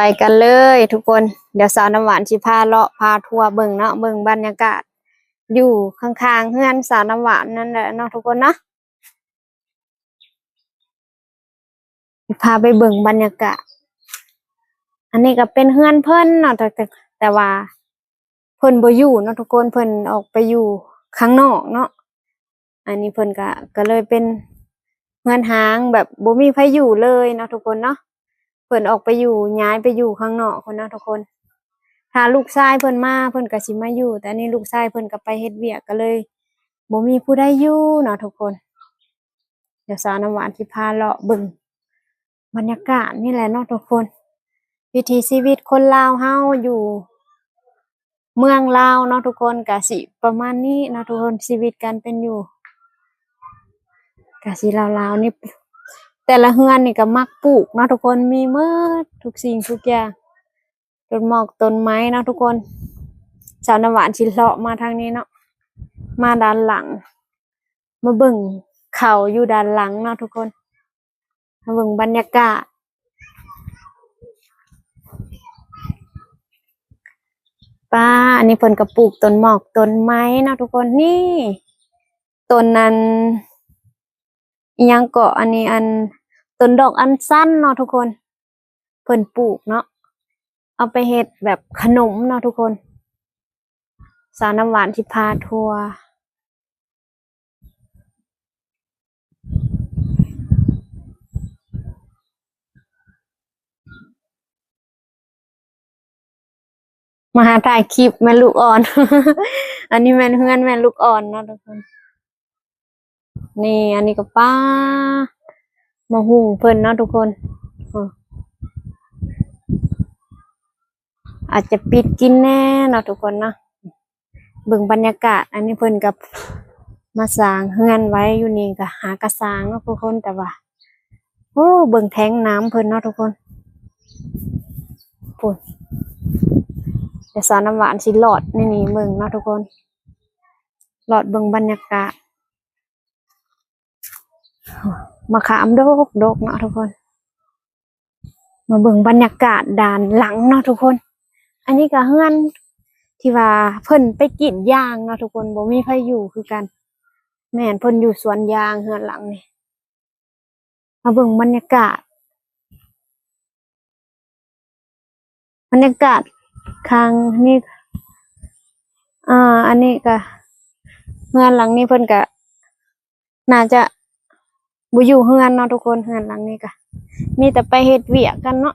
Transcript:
ໄປກັນເລີຍທຸກຄົນ. ດຽວສາວນ້ຳຫວານຊິພາເລາະພາທົວເບິ່ງເນາະ, ເບິ່ງບັນຍາກາດຢູ່ຂ້າງໆເຮືອນສາວນ້ຳຫວານນັ້ນແຫຼະເນາະທຸກຄົນເນາະ. ພາໄປເບິ່ງບັນຍາກາດ. ອັນນີ້ກໍເປັນເຮືອນເພິ່ນເນາະ ແຕ່ ແຕ່ ແຕ່ວ່າເພິ່ນບໍ່ຢູ່ເນາະທຸກຄົນ, ເພິ່ນອອກໄປຢູ່ຂ້າງນອກເນາະ. ອັນນີ້ເພິ່ນກໍ ກໍເລີຍເປັນເຮືອນຮ້າງ ແບບບໍ່ມີໃຜຢູ່ເລີຍເນາະທຸກຄົນເນາະ. ເພິ່ນອອກໄປຢູ່ ຍ້າຍໄປຢູ່ຂ້າງນອກພຸ້ນເນາະທຸກຄົນ. ຖ້າລູກຊາຍເພິ່ນມາ ເພິ່ນກໍຊິມາຢູ່, ແຕ່ອັນນີ້ລູກຊາຍເພິ່ນກໍໄປເຮັດວຽກ ກໍເລີຍບໍ່ມີຜູ້ໃດຢູ່ເນາະທຸກຄົນ. ດຽວສາວນ້ຳຫວານຊິພາເລາະເບິ່ງບັນຍາກາດນີ້ແຫຼະເນາະທຸກຄົນ. ວິຖີຊີວິດຄົນລາວເຮົາຢູ່ເມືອງລາວເນາະທຸກຄົນ ກະຊິປະມານນີ້ເນາະທຸກຄົນ. ຊີວິດການເປັນຢູ່ກະຊິລາວໆນີ້. ແຕ່ລະເຮືອນນີ້ກະມັກປູກເນາະທຸກຄົນ, ມີໝົດທຸກສິ່ງທຸກຢ່າງ, ຕົ້ນໝອກຕົ້ນໄມ້ເນາະທຸກຄົນ. ສາວນ້ຳຫວານຊິເລາະມາທາງນີ້ເນາະ, ມາດ້ານຫຼັງ. ມາເບິ່ງເຂົາຢູ່ດ້ານຫຼັງເນາະທຸກຄົນ. ມາເບິ່ງບັນຍາກາດ. ປ້າ ອັນນີ້ເພິ່ນກໍປູກຕົ້ນໝອກຕົ້ນໄມ້ເນາະທຸກຄົນ. ນີ້ ຕົ້ນອັນ ອີ່ຫຍັງເກາະ ອັນນີ້ ອັນ ຕົ້ນດອກອັນຊັນເນາະທຸກຄົນ. ເພິ່ນປູກເນາະ ເອົາໄປເຮັດແບບຂະໜົມເນາະທຸກຄົນ. ສາວນ້ຳຫວານຊິພາທົວ ມາຫາຖ່າຍຄລິບແມ່ລູກອ່ອນ. ອັນນີ້ແມ່ນເຮືອນແມ່ລູກອ່ອນເນາະທຸກຄົນ. ນີ້ ອັນນີ້ກໍ ປ້າ ໝາກຫຸ່ງເພິ່ນເນາະທຸກຄົນ. ອາດຈະປິດກິນແດ່ເນາະທຸກຄົນເນາະ. ເບິ່ງບັນຍາກາດ. ອັນນີ້ເພິ່ນກໍມາສ້າງເຮືອນໄວ້ຢູ່ນີ້ ກໍຫາກະສ້າງເນາະທຸກຄົນ. ແຕ່ວ່າ ໂອ້ ເບິ່ງແທງນ້ຳເພິ່ນເນາະທຸກຄົນ. ພຸ້ນ ດຽວສາວນ້ຳຫວານຊິລອດໃນນີ້ເບິ່ງເນາະທຸກຄົນ. ລອດເບິ່ງບັນຍາກາດ. ມະຂາມດົກໆເນາະທຸກຄົນ. ມາເບິ່ງບັນຍາກາດດ້ານຫຼັງເນາະທຸກຄົນ. ອັນນີ້ກໍເຮືອນທີ່ວ່າເພິ່ນໄປກຣີດຢາງເນາະທຸກຄົນ, ບໍ່ມີໃຜຢູ່ຄືກັນ. ແມ່ນ ເພິ່ນຢູ່ສວນຢາງເຮືອນຫຼັງນີ້. ມາເບິ່ງບັນຍາກາດ. ບັນຍາກາດຂ້າງນີ້ ອ່າ ອັນນີ້ກະ ເຮືອນຫຼັງນີ້ເພິ່ນກະໜ້າຈະບໍ່ຢູ່ເຮືອນເນາະທຸກຄົນ. ເຮືອນຫຼັງນີ້ກະມີແຕ່ໄປເຮັດວຽກກັນເນາະ.